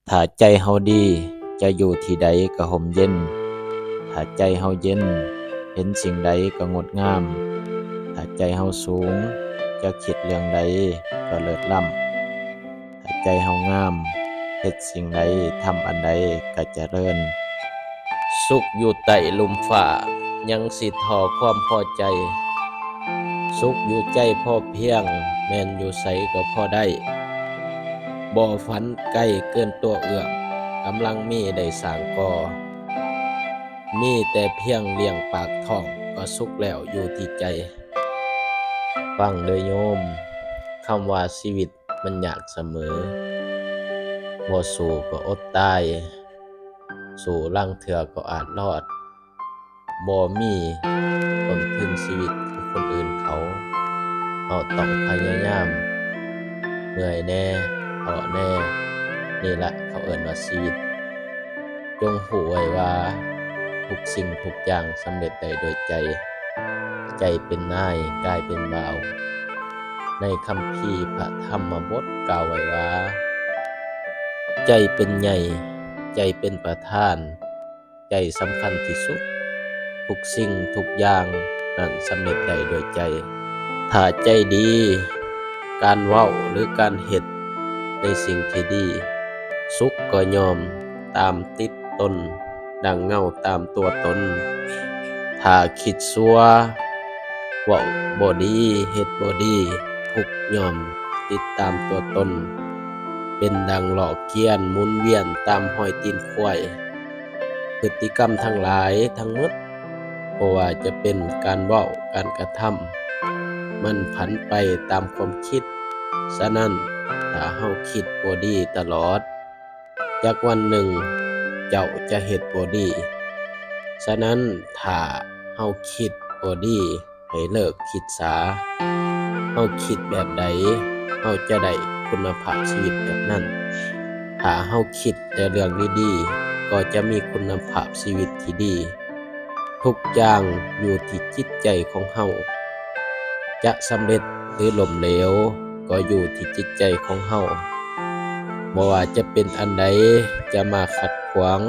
ຖ້າໃຈເຮົາດີ ຈະຢູ່ທີ່ໃດກໍຮົ່ມເຢັນ. ຖ້າໃຈເຮົາເຢັນ ເຫັນສິ່ງໃດກໍງົດງາມ. ຖ້າໃຈເຮົາສູງ ຈະຄິດເລື່ອງໃດກໍເລີດລ້ຳ. ຖ້າໃຈເຮົາງາມ ເຮັດສິ່ງໃດ ທຳອັນໃດກໍຈະເລີນ. ສຸກຢູ່ໃຕ້ລຸ່ມຟ້າ ຍັງຊິທໍ້ຄວາມພໍໃຈ. ສຸກຢູ່ໃຈພໍພຽງ ແມ່ນຢູ່ໃສກໍພໍໄດ້. ບໍ່ຝັນໄກເກີນຕົວເອື້ອມ ກຳລັງມີໄດ້ສ້າງກໍ່. ມີແຕ່ພຽງລ້ຽງປາກທ້ອງ ກໍສຸກແລ້ວຢູ່ທີ່ໃຈ. ຟັງເດີ້ໂຍມ, ຄຳວ່າຊີວິດມັນຍາກສະເໝີ. ບໍ່ສູ້ກໍອົດຕາຍ, ສູ້ລາງເທື່ອກໍອາດລອດ. ບໍ່ມີຕົ້ນທຶນຊີວິດຄືຄົນອື່ນເຂົາ. ເຮົາຕ້ອງພະຍາຍາມ, ເມື່ອຍແດ່, ທໍ້ແດ່, ນີ້ລະເຂົາເອີ້ນວ່າຊີວິດ. ຈົ່ງຮູ້ໄວ້ວ່າ ທຸກສິ່ງທຸກຢ່າງສຳເລັດໄດ້ດ້ວຍໃຈ. ໃຈເປັນນາຍ, ກາຍເປັນບ່າວ. ໃນຄຳພີພະທຳມະບົດກ່າວໄວ້ວ່າ ໃຈເປັນໃຫຍ່, ໃຈເປັນປະທານ. ໃຈສຳຄັນທີ່ສຸດ. ທຸກສິ່ງທຸກຢ່າງນັ້ນສຳເລັດໄດ້ດ້ວຍໃຈ. ຖ້າໃຈດີ, ການເວົ້າ ຫຼື ການເຮັດໃນສິ່ງທີ່ດີ, ສຸກກໍຍ່ອມຕາມຕິດຕົນ ດັ່ງເງົາຕາມຕົວຕົນ. ຖ້າຄິດຊົ່ວ, ເວົ້າບໍ່ດີ, ເຮັດບໍ່ດີ, ທຸກຍ່ອມຕິດຕາມຕົວຕົນ. ເປັນດັ່ງລໍ້ກຽນໝູນວຽນຕາມຮອຍຕີນຄວາຍ. ພຶດຕິກຳທັງຫຼາຍທັງໝົດ, ບໍ່ວ່າຈະເປັນການເວົ້າ, ການກະທຳ, ມັນຜັນໄປຕາມຄວາມຄິດ. ສະນັ້ນ, ຖ້າເຮົາຄິດບໍ່ດີຕະຫຼອດ, ຈັກວັນໜຶ່ງເຈົ້າຈະເຮັດບໍ່ດີ. ສະນັ້ນ, ຖ້າເຮົາຄິດບໍ່ດີ, ໃຫ້ເລີກຄິດສາ. ເຮົາຄິດແບບໃດ, ເຮົາຈະໄດ້ຄຸນນະພາບຊີວິດແບບນັ້ນ. ຖ້າເຮົາຄິດແຕ່ເລື່ອງດີໆ, ກໍຈະມີຄຸນນະພາບຊີວິດທີ່ດີ. ທຸກຢ່າງຢູ່ທີ່ຈິດໃຈຂອງເຮົາ. ຈະສຳເລັດ ຫຼື ລົ້ມເຫຼວ, ກໍຢູ່ທີ່ຈິດໃຈຂອງເຮົາ. ບໍ່ວ່າຈະເປັນອັນໃດ, ຈະມາຂັດຂວາງ,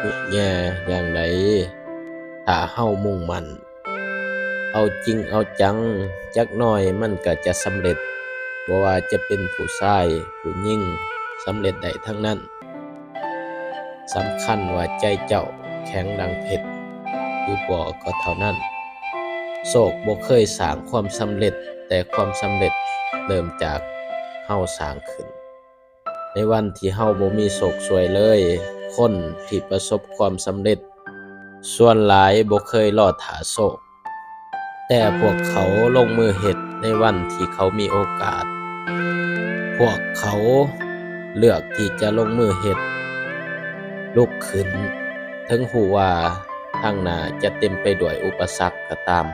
ຍຸແຍ່ຢ່າງໃດ, ຖ້າເຮົາມຸ່ງໝັ້ນ, ເອົາຈິງເອົາຈັງ, ຈັກໜ້ອຍມັນກໍຈະສຳເລັດ. ບໍ່ວ່າຈະເປັນຜູ້ຊາຍ, ຜູ້ຍິງ, ສຳເລັດໄດ້ທັງນັ້ນ. ສຳຄັນວ່າໃຈເຈົ້າແຂງດັ່ງເພັດ ຫຼື ບໍ່ກໍເທົ່ານັ້ນ. ໂຊກບໍ່ເຄີຍສ້າງຄວາມສຳເລັດ, ແຕ່ຄວາມສຳເລັດເລີ່ມຈາກເຮົາສ້າງຂຶ້ນ. ໃນວັນທີ່ເຮົາບໍ່ມີໂຊກຊ່ວຍເລີຍ, ຄົນທີ່ປະສົບຄວາມສຳເລັດ ສ່ວນຫຼາຍບໍ່ເຄີຍລໍຖ້າໂຊກ, ແຕ່ພວກເຂົາລົງມືເຮັດໃນວັນທີ່ເຂົາມີໂອກາດ. ພວກເຂົາເລືອກທີ່ຈະລົງມືເຮັດ, ລຸກຂຶ້ນ, ເຖິງຮູ້ວ່າທາງໜ້າຈະເຕັມໄປດ້ວຍອຸປະສັກກໍຕາມ.